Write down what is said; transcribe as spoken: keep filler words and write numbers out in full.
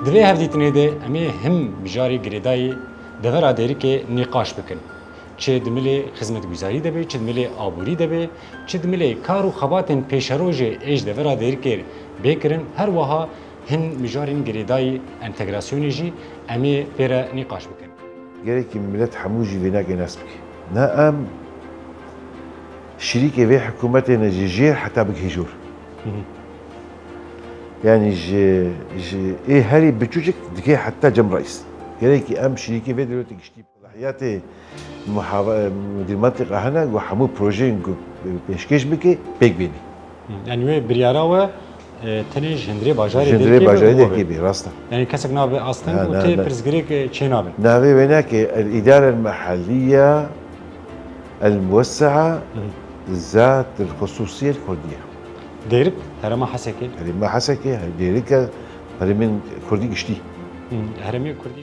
Di vê hevdîtinê de em ê him mijarê girêdayî devera Dêrikê nîqaş bikin. Çi di milê xizmetguzarî de be, çi di milê aborî de be, çi di milê kar û xebatên pêşerojê ê ji devera Dêrikê bê kirin, her wiha hin mijarên girêdayî entegrasyonê jî em ê pê re nîqaş bikin. Gerekî milet hemû jî vê nake nas bike. Ne em şirîkê vê hikûmetê ne ji jêr heta bigihê jor. Hı hı. Yanî ji, ji ê herî biçûçik digihê heta Cem Reîs. Gerekî em şirîkê vê dewletê giştî. Selahiyetê muhava-, mudir mentiqa hene ku hemû projeyên ku pêşkêş bike, pêk bêne. Hı. Yani wê biryara we, e, tenê ji hundirê bajarê Ji hundirê Dêrikê be bajarê û Dêrikê be. Be, rast e. Yani kesek nabe asteng Na, û na, tê na. Pirsgirêk, e, çê nabe. Navê wênekê El-Îdare El-Mehelliye El-Muwesse'a Hı. Zat El-Xususiye El-Kurdiye. Dêrik, herêma Hesekê. Herêma Hesekê, Dêrika herêmên Kurdî giştî. Hı, herêmê Kurdî.